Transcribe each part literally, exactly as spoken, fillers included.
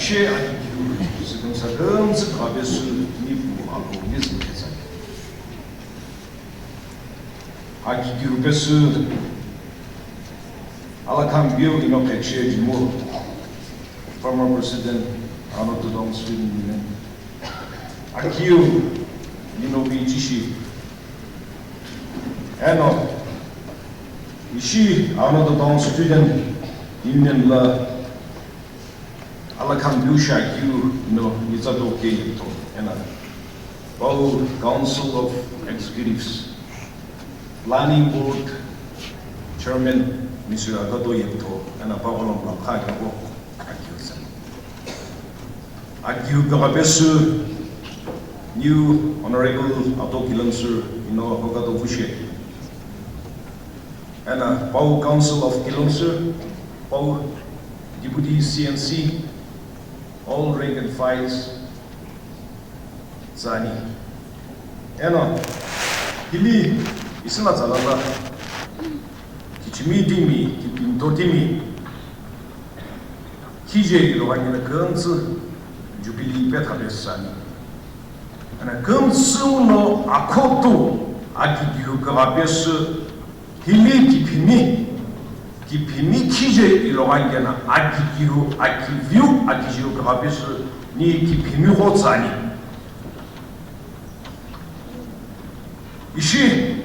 She akikeu, Sütümsa kümtsü kugha pesü nipu alhou mizü khetsa. Akikeu pesü Alakhan Bill ino kheche jimu former President Arnotto Town Student Union. Akikeu ino bichishi. Eno ishi Arnotto Town Student Union la Alakhan Bill shi akikeu no nitsa toke yepto ena pau Council of Executives, Planning Board Chairman Mister Agato yepto ena pau lomla kha kabo akikeu sa. Akikeu kugha pesü New Honorable Ato Kilonser ino Hogato Vushi. Ena pau Council of Kilonser, pau Deputy C N C, all rank and files, tsüani. Eno hili isüna tsalala kichimi timi, kipinto timi, khije ilo ani na kümtsü Jubilee petha pesü ani. Ana kümtsü uno akhotu akikeu kugha pesü hili kiphimi, kiphimi khije ilo ani na akikeu, akiviu, akiju kugha pesü ni kiphimi gho tsüani. Ishi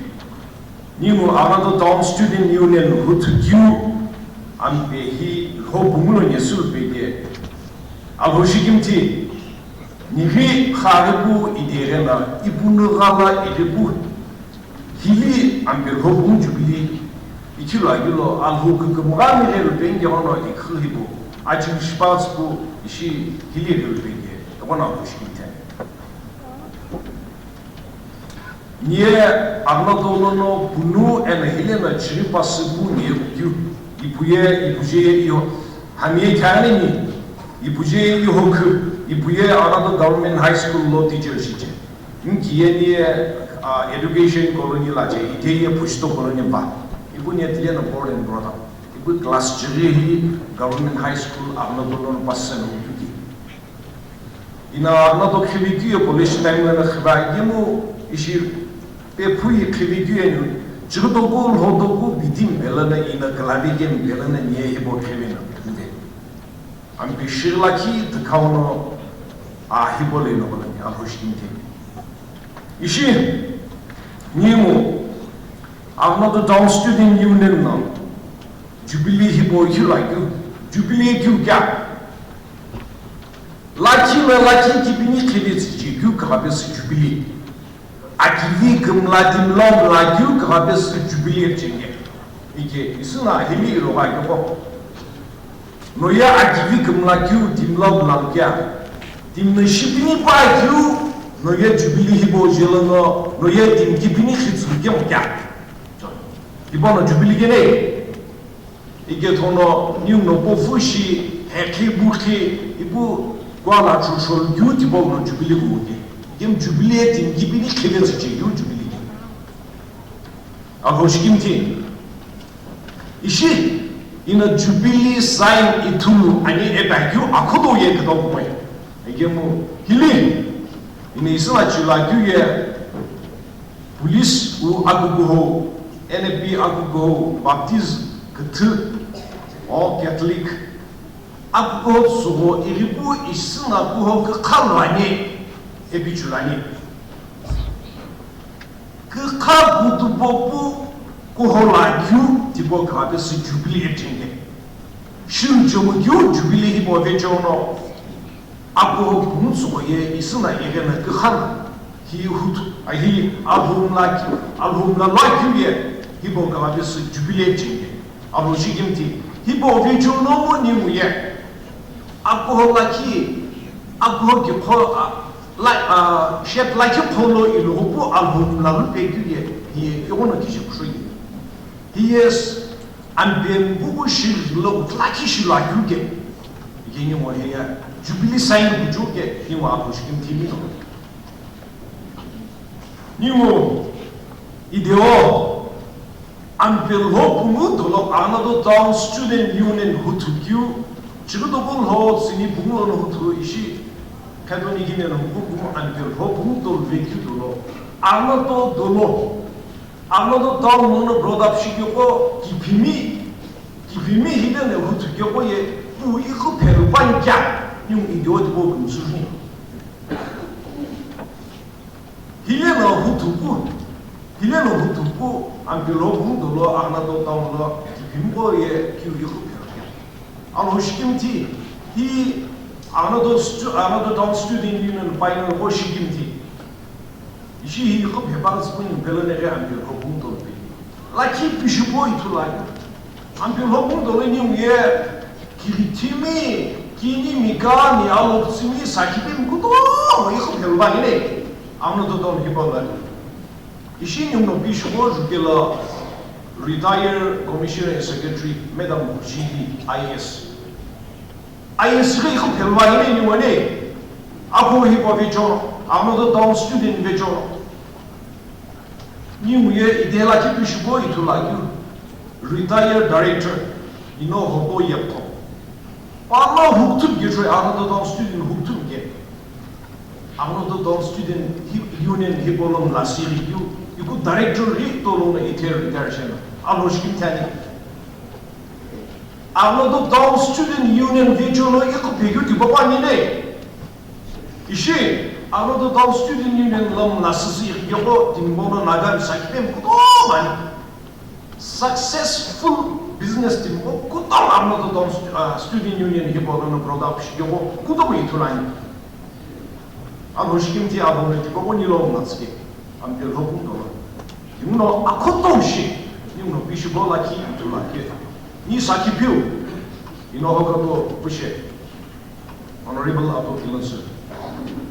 ningu Arnotto Town Student Union huthu keu ampe hi lho pungu lo nyesu peke alhou shikimthi nighi khaghi pu ideghe na ipu nugha la ighi pu hili ampe lho pungu Jubilee ichilo agilo alhou kükümgha mighe lu penge ono ikhü hipu achiu shipatsü pu ishi hili ighi lu penge tokono alhou shikimthi. Niye Arnotto lono punu ena hile na chiri pasü pu niye kukeu. Ipuye, ipuje ye iho. Hamiye kyanini, ipuje ye iho kü, ipuye Arnotto Government High School lo teacher shiche. Nkiye niye, ah, education colony la che, ite ye Pushto colony pa. Ipu niye tile na board and brought up. Ipu class chiri hi Government High School Arnotto lono pasü na utuki. Ina Arnotto khivekeu ye college time lono khiva yimu ishi pephu ye khivekeu ye nu chighutoku lhotoku bidi mpe lono ina kalavi ke mpe lono niye hibo khive na mpe. Ampe shighi lakhi tükhau no a hibo le no ni alhou shikimthi. Ishi ningu Arnotto Town Student Union no Jubilee hibo hila keu, Jubilee keu kya? Lakhi na lakhi kipini khivetsü chekeu kugha pesü Jubilee. Akivi kümla dimla mla keu kugha pesü Jubilee chenge. Ike, isüna hili irogha keko. Noye akivi kümla keu dimla mla kya. Dimna shipini pa keu, noye Jubilee hibo jelo no, noye dim kipini khitsu kemo kya. Hibo no Jubilee kene. Ike thono ningu no pofu shi hekhi bukhi ipu kuala chushol keu tipau no Jubilee kuke. Ike Jubilee timi kipini khivetsü chekeu Jubilee ke. Alhou shikimthi. Ishi ina Jubilee sign ithulu ani epa keu akhoto ye kutau kumai. Ike mu hili ina isüna chila keu ye Police wu akukuhou, N A P akukuhou, Baptist küthü, o Catholic akukuhou tsügho ighipu isüna kuhou kükha luani, epichulani. Kükha kutupo pu kuhou lakhiu tipau kha pesü Jubilee epchenge. Shiu chomukeu Jubilee hipau vecheono. Akuhou kümtsügho ye isüna ighena kükha hi huthu, ahi alhumla ki, alhumla lwa keu ye, hipau kagha pesü Jubilee chenge. Alhou shikimthi, hipau vecheono mo ningu ye. Akuhou lakhi, akuhou kikho, a, la, a, shed lakhi kholo iloghopu alhumla lu pe keu ye, hi ye, ighono kije kushou ye. Hi ye, Ampe mbuku shighi lo utla kishi lo akeu ke. Ike ningu heya Jubilee sign kuchou ke ningu alhou shikimthi mi no. Ningu ideo ampe lho pungu dolo Arnotto Town Student Union huthu keu Chighutoku lho tsüni pungu lono huthu ishi Catholic Union hukuku ampilho pungu tolu vekeu dolo, Aghunato dolo, Aghunato town lono brought up shikiqo, kiphimi, kiphimi hileno huthu keqo ye pu iqhu phelu pankya, ningu idiot bo kumsuni. Hileno huthupu, hileno huthupu, ampilho pungu dolo, Aghunato town lo, kiphimiqo ye kiu iqhu phelu. Alhou shikimthi, hi Aghunato stu-, Aghunato town student union pioneer qo shikimthi. Ishi hi iqhu phepa tsüpuni peloneghi ampilho pungu dolo pe. Lakhi pishipo ithulu ani. Ampilho pungu dolo ningu ye, kighithimi, kini mikani, alokutsümi, sakipemi kutomo iqhu phelu vani ne, Aghunato town hipau lo. Ishi ninguno pishipo jukelo retired commissioner and secretary, Madam Jidi, I A S. I A S ghi iqhu phelu vani ne, ningu ne, apu hipau vecho, Aghunato town student vecho. Ningu ye idela kipu shipo ithulu akeu, retired director, ino hopo yeptho. Pano hukuthu kechoi, Aghunato town student hukuthu ke. Aghunato town student hi-, union hipau lo mla siri keu, iku director ghi tolo no ithe retire shena. Alhou shikimthi ani. Aghunato town student union vecho lo iqhu phekeu tipaqo ani ne. Ishi, Aghunato town student union lo mla süsü iqhiqo, timi bono Naga msakipemi kutomo ani. Successful business timiqo kutomo Aghunato town stu-, ah, student union hipau lono brought up shikiqo kutomo ithulu ani. Alhou shikimthi alhou no tipaqo nilo mla tsüke. Ampilho pungu dolo. Ninguno akhoto shi, ninguno pishipo lakhi ithulu akeu. Ni sakipiu, ino hokato pushe. Honorable Apo Kilonson.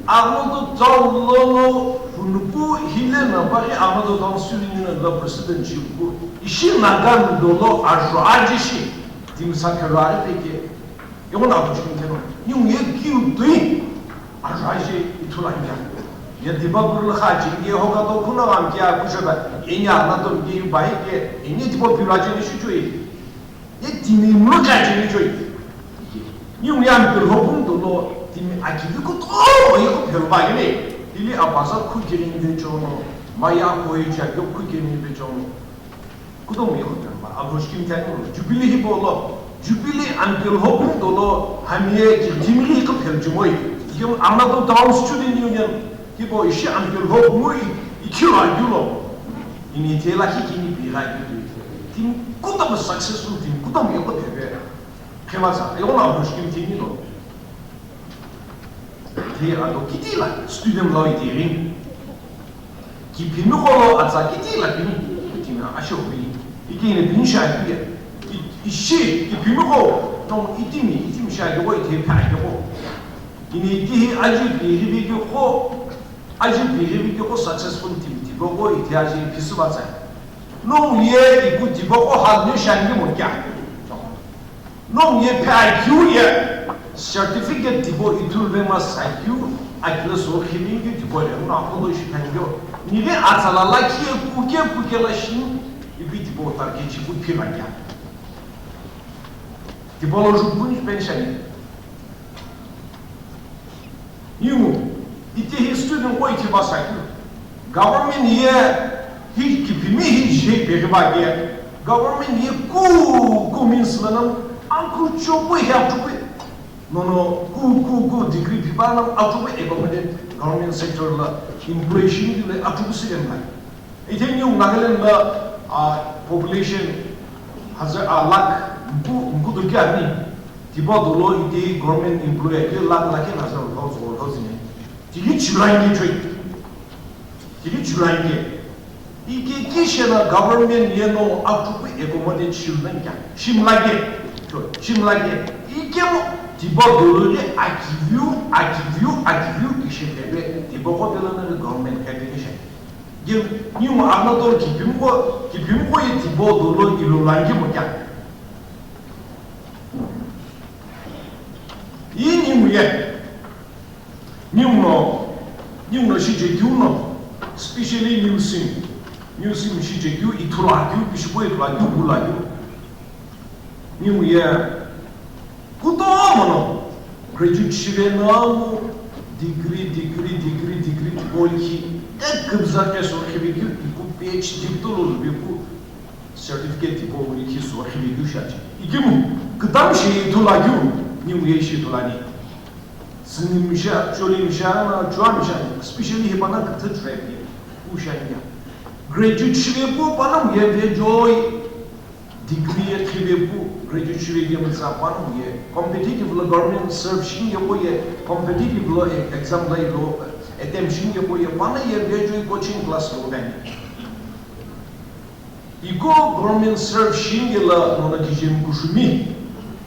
Aghunato town lono hunupu hileno paghi Aghunato town student union lo president shipu. Ishi Naga dolo ajo aji shi, timi sa khelo ari peke. Yongo na apu shikimthi no. Ningu ye kiu tui. Ajo aji ithulu ani. Ye Dimapur lo kha chingi hokato kuno amkia kushaba. Enya Aghunato mki bai ke. Enya tipo pilo aji ni shuchui. Ye timi mlo kajini choi. Ningu ye ampilho pungu dolo timi akivi kutomo iqhu phelu vani ne. Ili apasa khu kirini vecho no. Maya koi cha kyo khu kirini vecho no. Kutomo iqhu phelu va. Alhou shikimthi ani no. Jubilee hipau lo. Jubilee ampilho pungu dolo. Hami ye kighithimi ghi iqhu phelu chumoi. Ikem Aghunato town student union. Hipau ishi ampilho pungu i-, ikhilo akeu lo. Ini ithe lakhi kini pi gha keu tui. Timi kutomo successful timi kutomo iqhu phelu. Khema sa, yongo na apu shikimthi ni lo. Ithe ado kiti la student lo ithe ring. Kiphimiqo lo atsa kiti la pini. Kiti na asho pini. Iki ne pini sha pini. I-, ishi, kiphimiqo, no itimi, itimi sha keu ithe pha keu. Ini ithe hi aji pi ribi keu. Aji pi ribi keu successful timi tipaqo ithe aji pi süva tsai. Nongu ye iku tipaqo hal ne shangi mo kya. Nongu ye phe I Q ye certificate tipo ithulu ve ma sa I Q akila so khimi ke tipo le na ko do shi phan yo. Ni le atsala la ki ku ke ku ke la shin ipi tipo tar ke chi ku phi la kya. Tipo lo ju pun pension. Ningu, ithe hi student qo ithi va sa keu. Government ye hi kiphimi hi jei peghi va ke. Government ye ku, ku means la nang, angku chopu hi achupu. No, no, ku, ku, ku degree phi va nang achupu accommodate government sector la employee shi le achupu si le nang. Ithe ningu Nagaland la, ah, population hajar, ah, lakh mpu, mpu duki ani. Tipa dolo ithe government employee ke lakh lakh hajar lo zo lo zine. Tiki chulai ke choi. Tiki chulai ke. Ike kishena government ye no achupu accommodate shimla kya? Shimla ke. Choi, shimla ke. Ike mo tipa dolo le akiviu, akiviu, akiviu kishe tebe. Tipa ko pela na government education. Ye, ningu Arunachal kiphimqo, kiphimqo ye tipa dolo ilo langi mo kya? Ye ningu ye, ningu no, ningu no shije keu no, specially New Sim, New Sim shije keu ithulu akeu, pishipo ithulu akeu, bulu akeu. Ningu ye, kutomo Graduate shive no mu degree, degree, degree, degree tipau likhi, eküpüza keso khive keu iku PhD kutomo lo luve pu certificate tipau likhi so khive keu shiache. Ikemu, kütami shi ithulu akeu, nimu ye shi ithulu ani. Süni misha, choli misha, na chua misha, especially hipana küthü tribe ye, pu shiani ya. Graduate shive pu pano ye ve joy. Degree ye khive pu graduate shive kemtsa pano ye competitive lo government serve shinge ko ye competitive lo e-, exam lo ilo attempt shinge ko ye pano ye graduate coaching class lo gani. Iko government serve shinge la nono kijem kushumi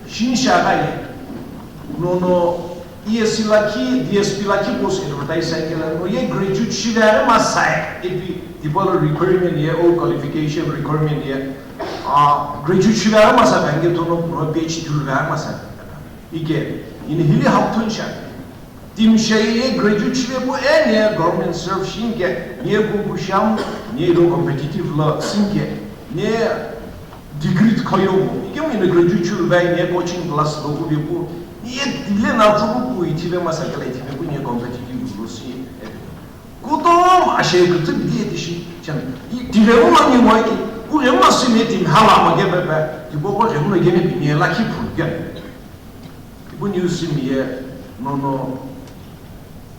shin shaga ye nono E S C lakhi, D S P lakhi post advertise aikela, no ye graduate shive masai, ipi tipau lo requirement ye, o qualification requirement ye, ah, graduate shive masai kange tono, no PhD lu masai. Ike, ini hili haptun sha. Timi sha ye graduate shive pu eni ye government serve shinge, ni ye kuku sham, ni ye lo competitive lo singe, ni ye degree khoyo mo. Ikemu ina graduate shulu bai ni coaching class lo kuve pu. Ni ye tile na chuku pu ithive masakela ithive pu ni competitive lo si. Kutomo ashe kutu bidi etishi. Chan. Tile mo ni mo ki. Ku ye mo si ni timi hala mo ge bebe. Tipau ko ge mo ge ni bi ni la ki pu ge. Ipu news mi ye nono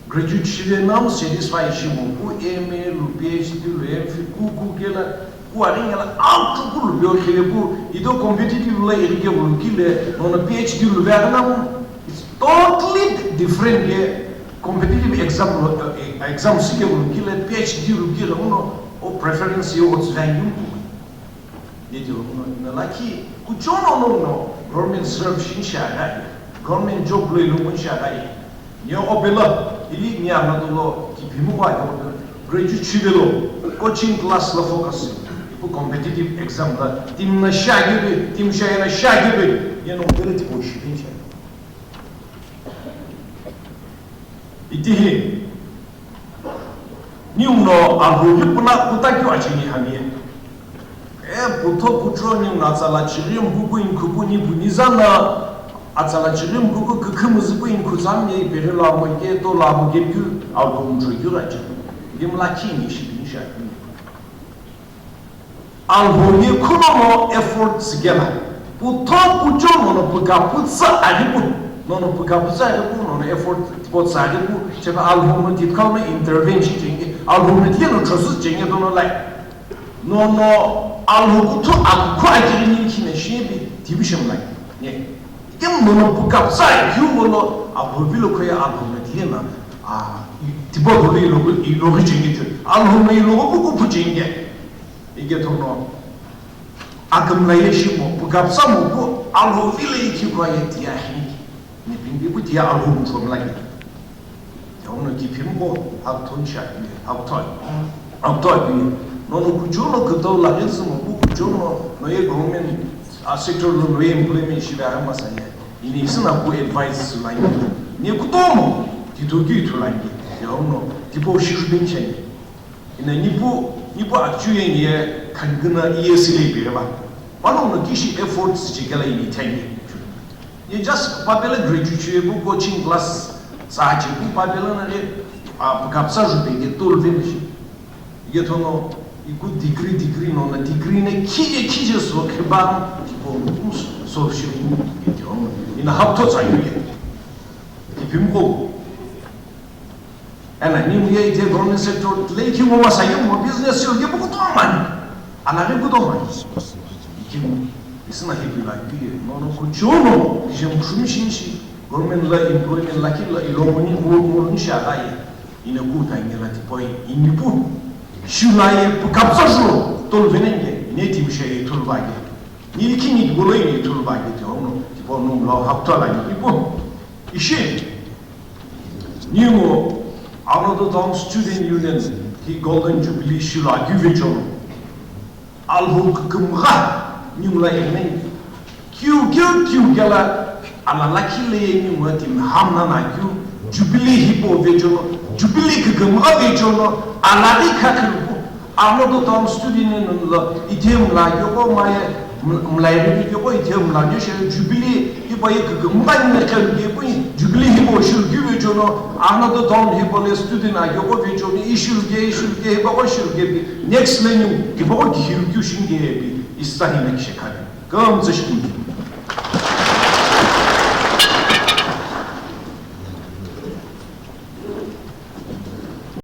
graduate shive no mu satisfy shimo, ku M A lu, PhD lu, M Phil ku ku kela, ku aghingela autu ku lu bio khele pu, ito competitive la irike lu kile, nono PhD lu vegna mu, it's totally different ye competitive exam lo, eh, exam sike lu kile, PhD lu kile, uno, o preference ye o tsvang yum. Ye tiro kuno ina lakhi, kuchono no no, government serve shin shaga, government job lo ilo mun shaga. Ni opela, ili ni ama dolo, ki bimu wa yo, graduate shive lo, coaching class la focus, ipu competitive exam la, timi na shagebe, timi shaya na shagebe, ye no bele tipo shibin shaga. Itihi, Ninguno Alhou ghi puna kuta keu acheni hami. E putho kucho ninguno atsala chighi mkuku inkhupu nipu nizana atsala chighi mkuku kükhu müzüpu inkhu tsam ye ipeghi lo amo ke to lo amo ke keu Alhou mtho keu rache. Limla kini shipini shapini. Alhou ye khunono effort tsikela. Putho kucho nono pukaputsa aghipu. Nono pukaputsa aghipu, nono effort tipotsa aghipu. Cheba Alhou no titkau no intervention chenge. Alhou no tiye no chosu chenge dono lai. Nono Alhou kuthu akukhu aghirini khina shibi division lai. Ne. Ikem nono pukaputsa aghiu mono Alhou vilo khoya Alhou no tiye na. Ah, tipo dolo ilo, ilo chenge cho. Alhou no ilo kuku puchenge. Ike thono akümla ye shimo, pukapsa mo pu Alhou vile ikhi kwa ye tiya hi. Ni pimbi pu tiya Alhou mtho mla ki. Yaono ki pimbo, hapton sha, hapton. Hapton bi. Nono kuchono kuto la gezi mo pu kuchono, no ye government, a sector lo no ye employment shibe ara masaya. Ini isina ku advice sulangi. Ni kutomo, tito ki tulangi. Yaono, tipo shiru bin chani. Ina nipu, nipu achu ye ye khangina iye sile bire ba. Pano no kishi efforts chekela ini thangi. Ye just papela graduate ye bu coaching class sa che bu papela na le, ah, kapsa ju be ke tol ve shi. Ye thono iku degree, degree no na degree ne khije khije so ke ba ko so shi bu ke thono. Ina hapto sa yu ye. Ipimko. Ena, ningu ye ite government sector, tile ikhi ngo masa ye ngo business yo, ye bukuto mani. Ana ye bukuto mani. Ikhi ngo, isina hipi la, iye, no, no, kuchono, ije mshumi shinshi, government la employment la kila, ilo muni, mo, mo, ni shaka ye. Ina kuta ina la tipoi, ini pu. Shula ye, pu kapsa shu, tol venenge, ine tim sha ye, tol bage. Ni ikhi ni bolo ye, tol bage, te ono, tipo no, lo, hapta la, ini pu. Ishi. Ningu Aghunadu Town Student Union hi Golden Jubilee shilu akeu vecheono. Alhou kükümgha ningu la ighineni. Kiu kiu kiu kela ala lakhi le ye ningu timi hamna na keu Jubilee hipau vecheono. Jubilee kükümgha vecheono. Ala ghi khakhilu pu Aghunadu Town Student Union lo ithe mla yoko maye Mlai review keu qo ithe mla keu shi Jubilee hipau ye kükümgha ni keu keu pu Jubilee hipau shilu keu vecheo no, another town hipau le student aghi qo vecheo no ishilu ke, ishilu ke, hipau qo shilu ke pi, next le ni tipau qo kihilu keu shi ni ke pi, isa hi na kishe kha pi. Kümtsü shi kimi.